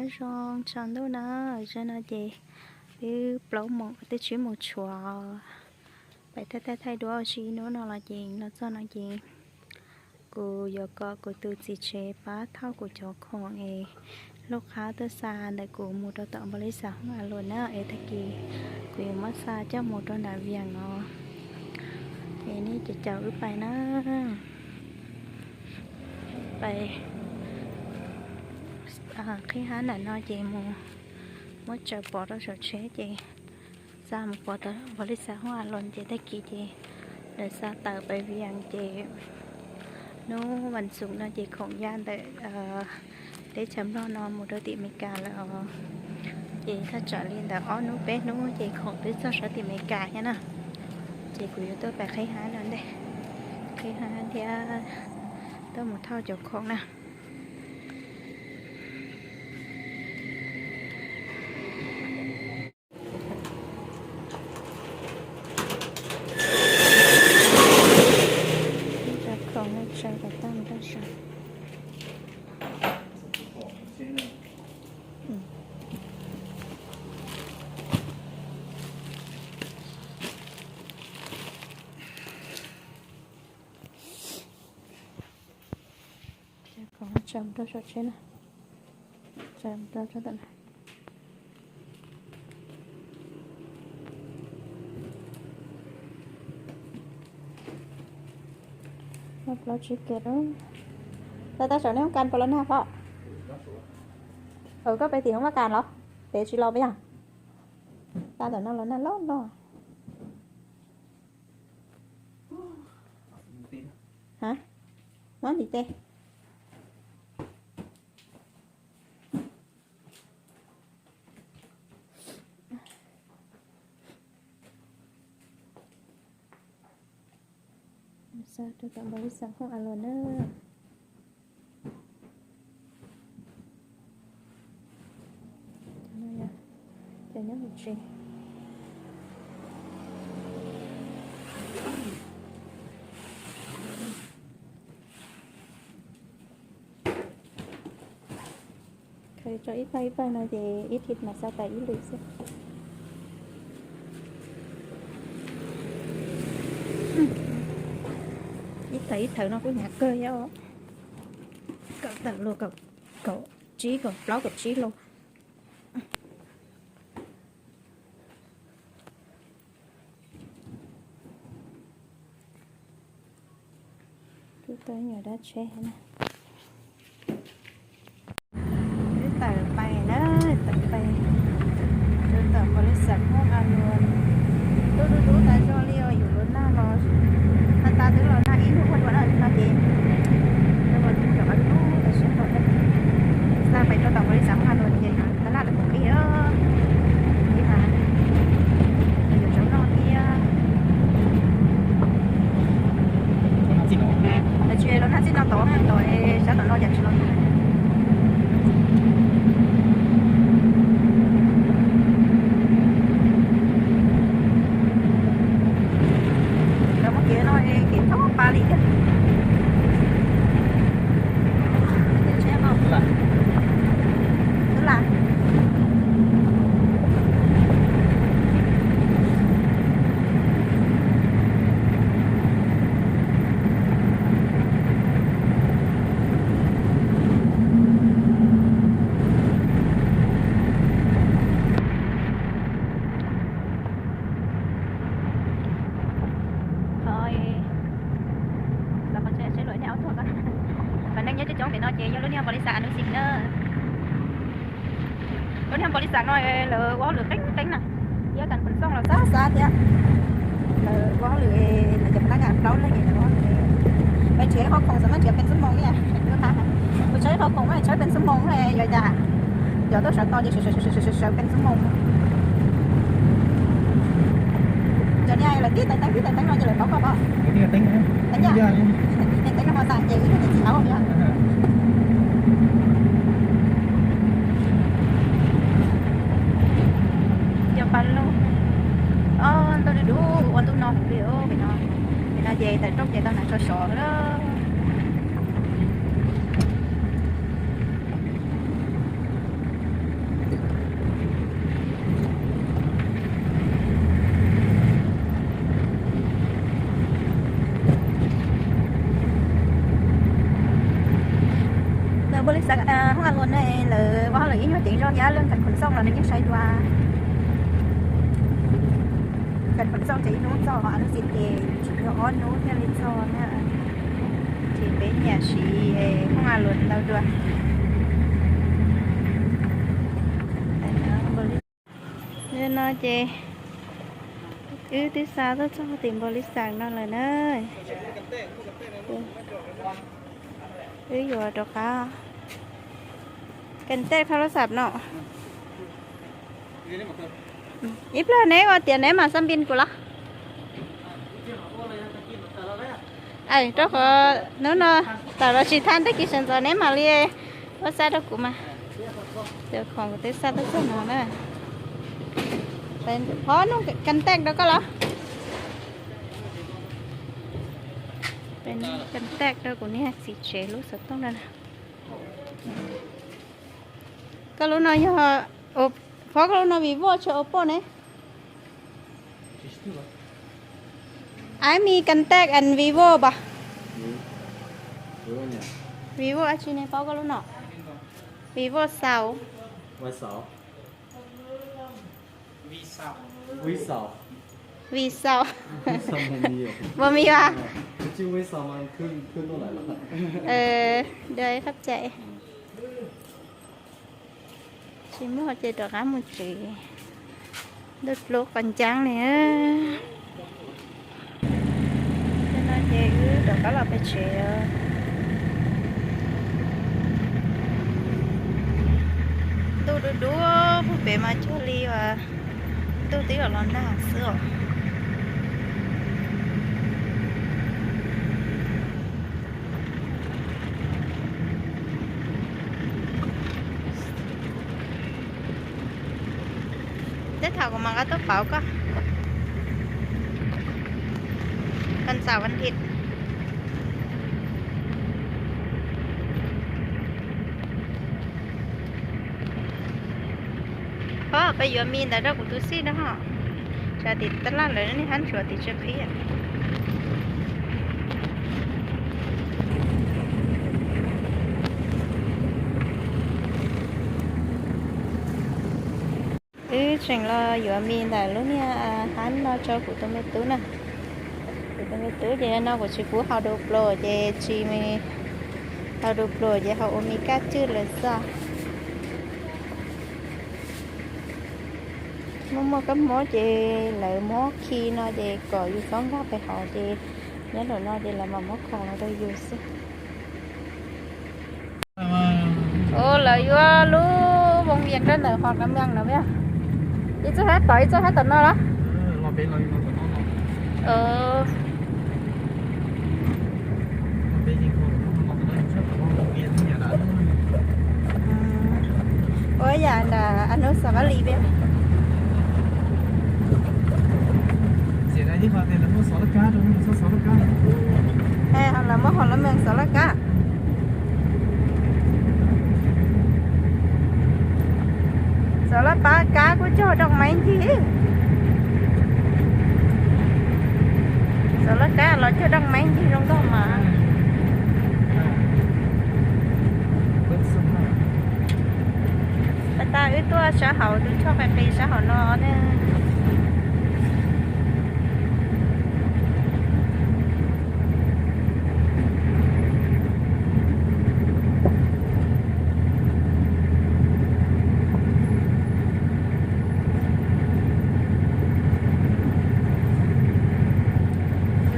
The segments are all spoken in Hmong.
Zoo tsaus ntuj na, zaum no ces twb plaub moos twb tsib moos tshuav, pais thaij thaij thaij duab ua si ib hnub no los ces los txog no ces kuv yuav kom kuv tus txiv tsev pab thauj kuv cov khoom es lub qab tuaj xa ntawm kuv mus rau tom npau li xav hoob a luam na es tag kis kuv yuav muab xa coj mus rau nram Vias os. Es nej caum caum wb pais na, pais qhib hab nram no ces mus muab tsaws pov rau saum tsheb ces xa mus pov tom npau li xav hoob a luam ces tag kis ces lawv xa tawm pais Vias ces hnub vas xuv no ces khoom ya ntawm teb chaws Nplog no mus rau tim Amelikas lawm os. Ces thaj tsam li ntawd ob hnub peb hnub ces khoom twb txog sab tim Amelikas thiab na. Ces kuv yuav tuaj pais qhib hab no ntej, qhib hab thiab tuaj mus thauj cov khoom na. Cov khoom no tsaws kom tag nrho saum. Cov khoom tsaws mus rau saum tsheb na, tsaws mus rau tsob ntawm no. Muaj plaub tsib kiag lawm. Tag tag saum nej hoob kas puas los nag pob? Koj pais tim hoob kas los? Pem tsis los puas yog? Tag ntawm no los nag loj loj. Ha, muab ntim tes. Xa rau tom npau li xav hoob a luam na. Cov nyob hauv tsev. Khaws tso ib pawg ib pawg no ces ib thib mam xa tawm ib lwm xwb. Ib thawv ib thawv no kuj hnyav kawg thiab. Kaum tawm los kaum, kaum tsib kaum plaub kaum tsib los. Twb tau ib nyuag dab tsheb na. Twb tawm pais na, tawm pais rau tom npau li xav hoob a luam. Twb dub dub tas zog li os, yuav luag nag los, tas tas twb los nag ib hnub ua dua na no ces, rau los twb cov dub dub tas zog li. Xa pais rau tom npau li xav hoob a luam ces tab laj lawv kuj qhib, qhib mas yuav tsaus noj thiab. Tsis los nag txij no tod, tod sab tom no cas tsis los nag. Lawv muab kev no kev thoob pa li thiab. Tsheb no, lam. Qhov, los qhov tsheb tsheb luam niag aub tuag ko. Cov neeg nyob coob coob pem no ces yog lub niag npau li xav Anus Xis na. Lub niag npau li xav no lawv ua hauj lwm qeeb qeeb na, thiab kas pes xooj los xab xab thiab. Lawv ua hauj lwm, lawv cov pab kam plaub leeg es lawv ua hauj lwm. Peb tshawb qhov khoom xwb mas tshawb peb xuab moos li. Kuv tshawb qhov khoom mas tshawb peb xuab moos li, yog cas cov tuaj sawv tau ces sawv sawv peb xuab moos. Cov niag lawv tib tais teeb tib tais teeb no ces lawv paub koj pob. Teeb yaj, teeb no ho tas ces ib tug txiv laus yog. Cov pas lug, ntau dub dub ua ntuj no heev li os. Pem no, pem no ces tawm rooj ces tau hnav sov sov lawm. Hoob Alus no lawv ua lawm ib nyuag ceev zog thiab, lub kas khom xauj los nws yeej saib dua. Kas khom xauj ces ib hnub txog, lub xim ces tsis yog ob hnub thiaj li txog na. Ces peb nyiam siv Hoob Alus ntau dua. Yog no ces wb twb xa tuaj txog tim npaus lis xas no lawm na. Wb yuav rov qab. Kee tej thauj lub xas no. Ib pliag neb ua tias neb mam xa npin kuv los. Rau qhov hnub no tam los tsis thaj, tag kis sawv ntxov neb mam li ua xa rau kuv mas. Tus khoom kuv twb xa tuaj txog no na. Phob nug kee tej rau koj los. Kee tej rau kuv niag txiv tsev lub xov tooj na. Koj lub no yog, phob koj lub no Vivo tsis Oppo ne? Ai, mi contact and Vivo pas? Vivo dab tsi ne paub koj lub no? Vivo sáu. Vivo sáu. Vivo mi pas? Dai khab cai. Tsis muaj ces rov qab mus tsev. Ntuj dlub qhov ncab li. Tej no ces wb rov qab los pem tsev. Ntuj dub dub puag pem mas cuag li uas ntuj twb yuav los nag xwb os. Tej thaum kuv mam nqa tuaj pauv koj. Kan txaum kan thim. Phob, peb yuav mi ntawd rau kuv tus xib na ho. Tsam tim tab laj lawm nej hab tshuav tim tsis qhib. Wb tseem los yuav mis ntawm lub niag hab no rau kuv tus me tub na. Kuv tus me tub ces no kuv tsis pub haus dua pluas ces tsis haus dua pluas ces haus ua me kaj cwj lawm xwb. Muaj muaj kab mob ces lawv muab khi no ces kom yus txhob nkag pem hauv ces nyob ntawm no ces lawv mam muab khoom los rau yus xwb. Ua lawv yuav lub voos vias rau ntawm hom Nam Mees no. Ib txoj hab tom, ib txoj hab tom no los? Ua yam nram a nub xov kab li peb. Lawv muab hom Nam Mees xov laj kab. Xov laj pab kab kuj cog dooj meej ncig. Xov laj kab los cog dooj meej ncig zoo nkauj mas. Pab tas wb tuaj sab hauv tus choj qis qis sab hauv no ne.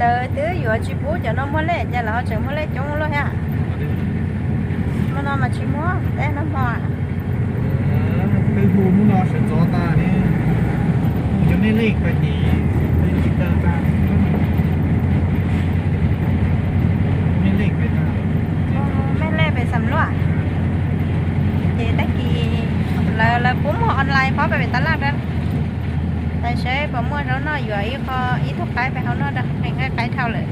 Lawv twb yuav tsis pub cov no muag lej ces lawv ho tseem muag lej coob luaj thiab. Hmo no mas tsis muag, tej no hmo. Twb hu hnub no sawv ntxov tas ne, hu cov mej lej pais ces tsis tau tas. Mej lej pais tas, mej lej pais xam luaj. Ces tag kis lawv, lawv pub muag online phob pem tab laj rau. Tais saib puas muaj zaub noj yuav ib qho ib tug qaib peb hauv noj rau, nqaij qaib dhau lawm.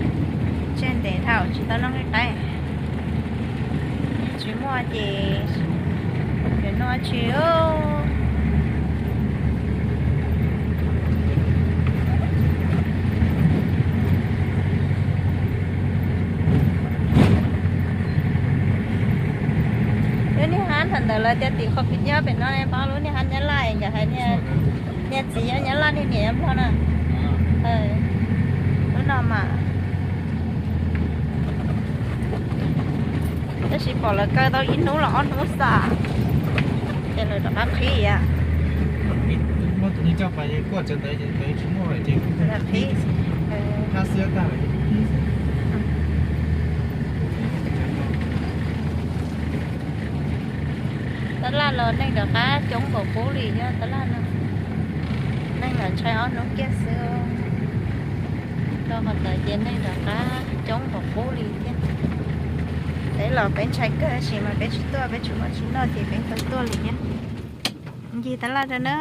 Tseg ntev dhau tsis tau noj nqaij qaib. Tsis muaj ces yuav noj tsi. Lub niag hab thaum ntawd lawv tias tim qhov pis nyob pem no ne, paub lub niag hab Nyab Laj nkawd hais niag txiv nyob Nyab Laj niag niam nyob Nplog na. Lub no mas tab sis pom lawv kaw tau ib hnub los ob hnub xwb ces lawv rov qab qhib. Tab laj los neeg rov qab coob npaum qub li thiab, tab laj no neeg los ntshai ob hnub kiag xwb. Rau qhov ntawd ces neeg rov qab coob npaum qub li thiab. Peb los peb ntshai kawg tab sis mas peb tsis tuaj, peb tsis muaj tsis noj ces peb tau tuaj li thiab. Ncig tab laj rau na.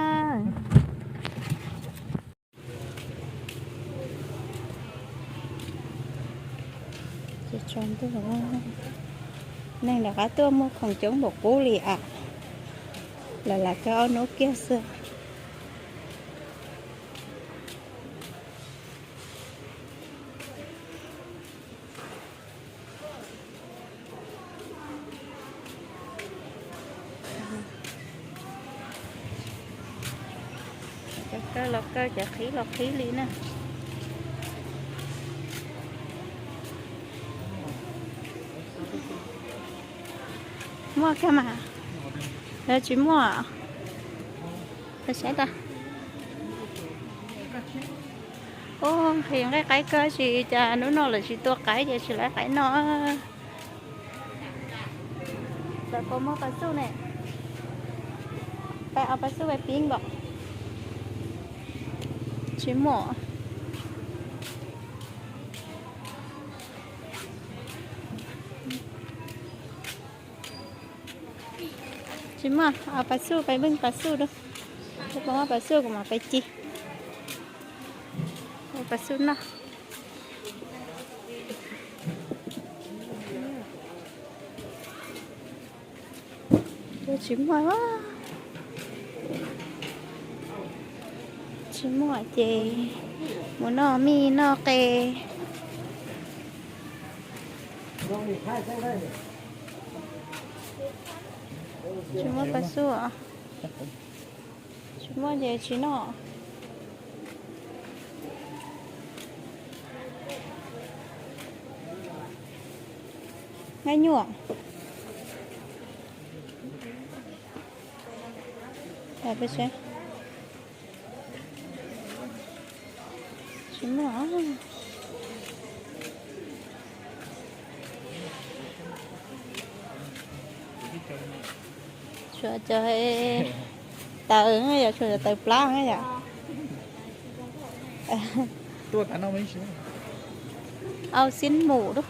Neeg rov qab tuaj muaj khoom coob npaum qub li am. Lawv lam kaw ob hnub kiag xwb. Cov kaw los kaw, cov qhib los qhib li na. Muaj kag mas, lawv tsis muaj. Saib tas. Ub, nqhis nqaij qaib kawg, tab sis cas hnub no lawv tsis tua qaib ces tsis laiv qaib noj. Lawv puas muaj pas xuj ne? Peb ob pas xuj peb pib nkaus. Tsis muaj. Tsis muaj, pas xuj peb pib pas xuj dua. Puas muaj pas xuj kuv mam peb ci. Pas xuj noj. Tsis muaj, tsis muaj ces mus noj mij noj qe. Tsis muaj pas xuj. Tsis muaj ces tsis noj. Nqaij nyuaj. Tsis muaj. Tshuav cov taws, yog tshuav cov taws plab yom. Au xib mum dub.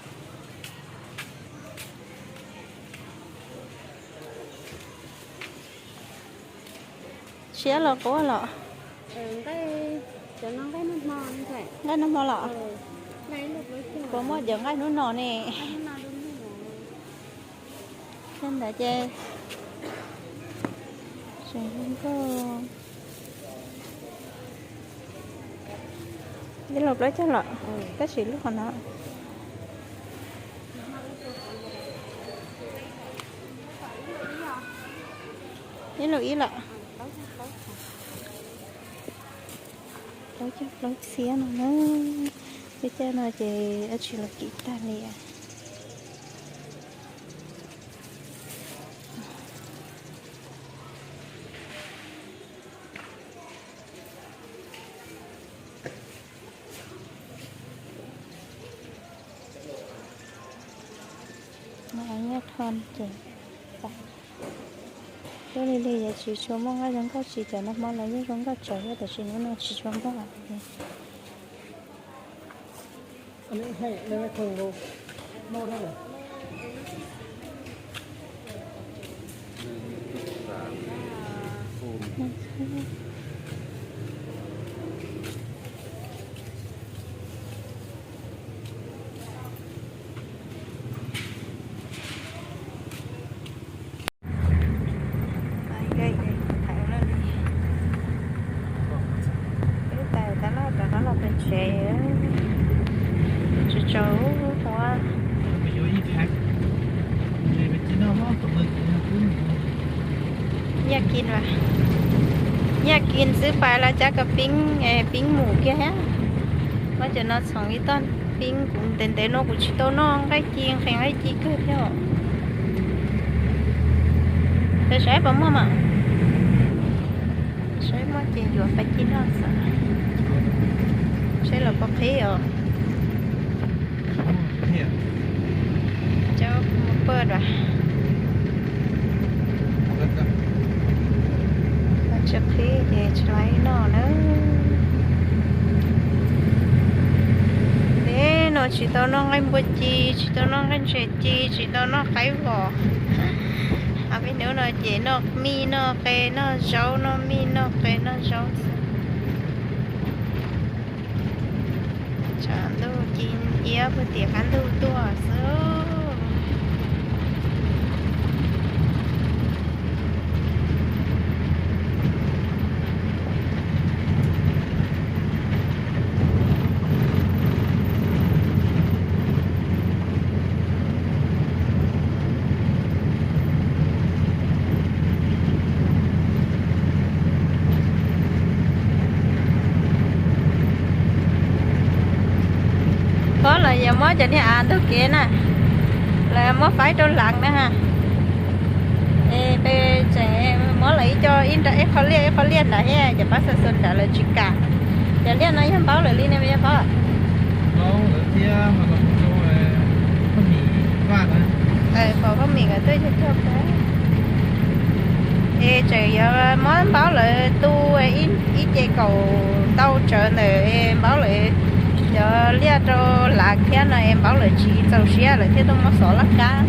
Siab los quab los. Nqaij noj hmo los? Puas muaj cov nqaij hnub no ne? Thiab ntawd ces tseem zoo nkauj. Ib los plaub caug los, tab sis lub qhov no. Ib los ib los. Plaub caug plaub txhiab no na. Peb caug no ces dab tsi los kim tag li. Nyob thon ces, ua li li yog tsis tshua muaj nqaij zoo nkauj tsis cov nag hmo los yeej zoo nkauj tsawv thiab, tab sis hnub no tsis tshua nkauj. Peb tas tab laj rov qab los pem tsev, tsis tsaus huab. Yaj Kis, Yaj Kis xwb pais los cav kom Peeb, Peeb mus kiag thiab. Muab cov no txhoov ib toj. Peeb, kuv ntev ntev no kuv tsis tau noj nqaij ci, nqhis nqaij ci kawg thiab os. Saib puas muaj mas. Saib muaj ces yuav pais ci noj xwb. Saib los puas qhib os. Cov mus paj dua. Tsis qhib ces tsis laib noj na. Ntev no tsis tau noj nqaij npua ci, tsis tau noj nqaij ntses ci, tsis tau noj qaib vos. Ob peb hnub no ces noj mij noj qe noj zaub, noj mij noj qe noj zaub xwb. Tshav ntuj ci iab puag tim qab ntug tuaj xwb. Phob los yog muab cov niag av ntug kev na, lawv muab faib rau lav na ha. Es peb tseem muab lawv ib co ib qho liaj ib qho liaj nrad thiab, cov pab xa xu nrad lawv tsis kam. Cov liaj no yog npaub lawv li ne yog phob? Pom phob mis nkawd tuaj cog cog phob. Es tseem yuav muab npaub lawv tu ib ce kaum ntau tsawv ntawm es npaub lawv cov liaj rau lav thiab no es npaub lawv tsis txaus siab lawv thiaj tuaj muab xov laj kab.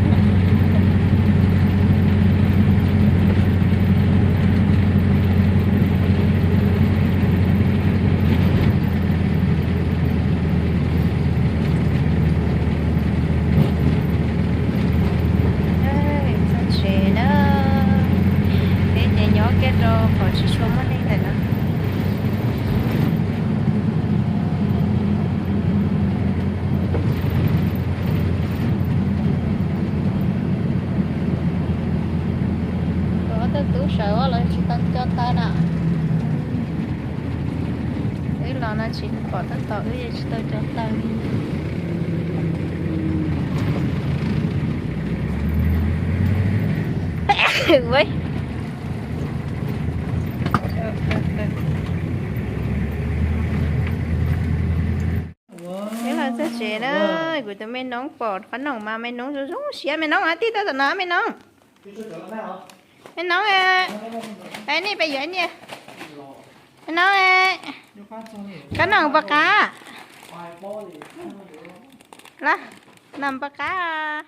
Txog tsev na, peb ces nyob kiag rau qhov tsis tshua muaj neeg lawm na. Kuv ob tug tub sawv lawv tsis tau coj taw na. Wb los no tsis pom tab tom wb yeej tsis tau cov taw li. Wb los txog tsev na, kuv tus me noob pom qhov noom mas me noob zoo zoo siab, me noob tij tau tom no me noob. Me noob, nej peb yuav niaj. Me noob, qhov noom puas qab? Los, noom puas qab?